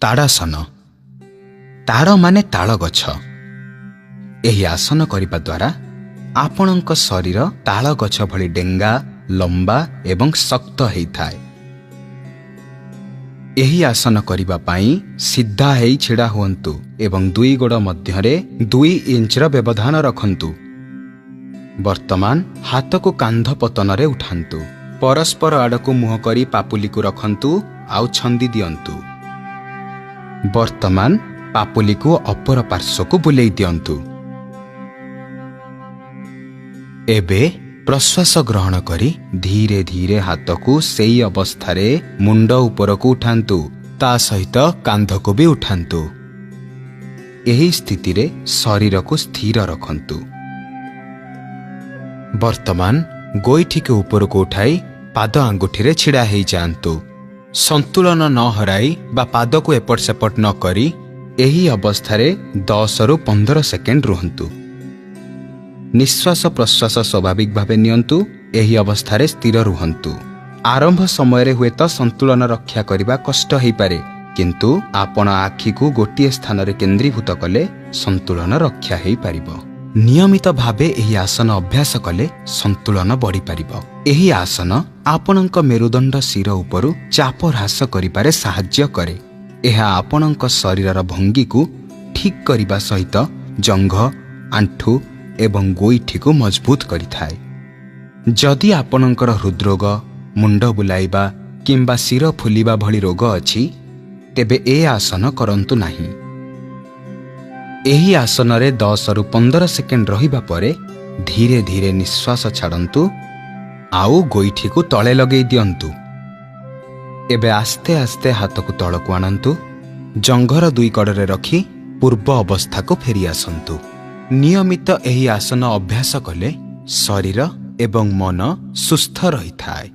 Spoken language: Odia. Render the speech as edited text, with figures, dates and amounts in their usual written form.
ତାଡ଼ାସନ। ତାଡ଼ ମାନେ ତାଳ ଗଛ। ଏହି ଆସନ କରିବା ଦ୍ୱାରା ଆପଣଙ୍କ ଶରୀର ତାଳ ଗଛ ଭଳି ଡେଙ୍ଗା, ଲମ୍ବା ଏବଂ ଶକ୍ତ ହେଇଥାଏ। ଏହି ଆସନ କରିବା ପାଇଁ ସିଧା ହେଇ ଛିଡ଼ା ହୁଅନ୍ତୁ ଏବଂ ଦୁଇ ଗୋଡ଼ ମଧ୍ୟରେ 2 ଇଞ୍ଚର ବ୍ୟବଧାନ ରଖନ୍ତୁ। ବର୍ତ୍ତମାନ ହାତକୁ କାନ୍ଧ ପତନରେ ଉଠାନ୍ତୁ। ପରସ୍ପର ଆଡ଼କୁ ମୁହଁ କରି ପାପୁଲିକୁ ରଖନ୍ତୁ ଆଉ ଛନ୍ଦି ଦିଅନ୍ତୁ। ବର୍ତ୍ତମାନ ପାପୁଲିକୁ ଅପର ପାର୍ଶ୍ୱକୁ ବୁଲେଇ ଦିଅନ୍ତୁ। ଏବେ ପ୍ରଶ୍ୱାସ ଗ୍ରହଣ କରି ଧୀରେ ଧୀରେ ହାତକୁ ସେଇ ଅବସ୍ଥାରେ ମୁଣ୍ଡ ଉପରକୁ ଉଠାନ୍ତୁ। ତା ସହିତ କାନ୍ଧକୁ ବି ଉଠାନ୍ତୁ। ଏହି ସ୍ଥିତିରେ ଶରୀରକୁ ସ୍ଥିର ରଖନ୍ତୁ। ବର୍ତ୍ତମାନ ଗୋଇଠିକୁ ଉପରକୁ ଉଠାଇ ପାଦ ଆଙ୍ଗୁଠିରେ ଛିଡ଼ା ହେଇଯାଆନ୍ତୁ। ସନ୍ତୁଳନ ନ ହରାଇ ବା ପାଦକୁ ଏପଟ ସେପଟ ନ କରି ଏହି ଅବସ୍ଥାରେ 10ରୁ 15 ସେକେଣ୍ଡ ରୁହନ୍ତୁ। ନିଶ୍ୱାସ ପ୍ରଶ୍ୱାସ ସ୍ୱାଭାବିକ ଭାବେ ନିଅନ୍ତୁ। ଏହି ଅବସ୍ଥାରେ ସ୍ଥିର ରୁହନ୍ତୁ। ଆରମ୍ଭ ସମୟରେ ହୁଏତ ସନ୍ତୁଳନ ରକ୍ଷା କରିବା କଷ୍ଟ ହେଇପାରେ, କିନ୍ତୁ ଆପଣ ଆଖିକୁ ଗୋଟିଏ ସ୍ଥାନରେ କେନ୍ଦ୍ରୀଭୂତ କଲେ ସନ୍ତୁଳନ ରକ୍ଷା ହେଇପାରିବ। ନିୟମିତ ଭାବେ ଏହି ଆସନ ଅଭ୍ୟାସ କଲେ ସନ୍ତୁଳନ ବଢ଼ିପାରିବ। ଏହି ଆସନ ଆପଣଙ୍କ ମେରୁଦଣ୍ଡ ଶିର ଉପରୁ ଚାପ ହ୍ରାସ କରିବାରେ ସାହାଯ୍ୟ କରେ। ଏହା ଆପଣଙ୍କ ଶରୀରର ଭଙ୍ଗୀକୁ ଠିକ୍ କରିବା ସହିତ ଜଙ୍ଘ, ଆଣ୍ଠୁ ଏବଂ ଗୋଇଠିକୁ ମଜବୁତ କରିଥାଏ। ଯଦି ଆପଣଙ୍କର ହୃଦରୋଗ, ମୁଣ୍ଡ ବୁଲାଇବା କିମ୍ବା ଶିର ଫୁଲିବା ଭଳି ରୋଗ ଅଛି, ତେବେ ଏ ଆସନ କରନ୍ତୁ ନାହିଁ। ଏହି ଆସନରେ 10ରୁ 15 ସେକେଣ୍ଡ ରହିବା ପରେ ଧୀରେ ଧୀରେ ନିଶ୍ୱାସ ଛାଡ଼ନ୍ତୁ ଆଉ ଗୋଇଠିକୁ ତଳେ ଲଗେଇ ଦିଅନ୍ତୁ। ଏବେ ଆସ୍ତେ ଆସ୍ତେ ହାତକୁ ତଳକୁ ଆଣନ୍ତୁ। ଜଙ୍ଘର ଦୁଇ କଡ଼ରେ ରଖି ପୂର୍ବ ଅବସ୍ଥାକୁ ଫେରି ଆସନ୍ତୁ। ନିୟମିତ ଏହି ଆସନ ଅଭ୍ୟାସ କଲେ ଶରୀର ଏବଂ ମନ ସୁସ୍ଥ ରହିଥାଏ।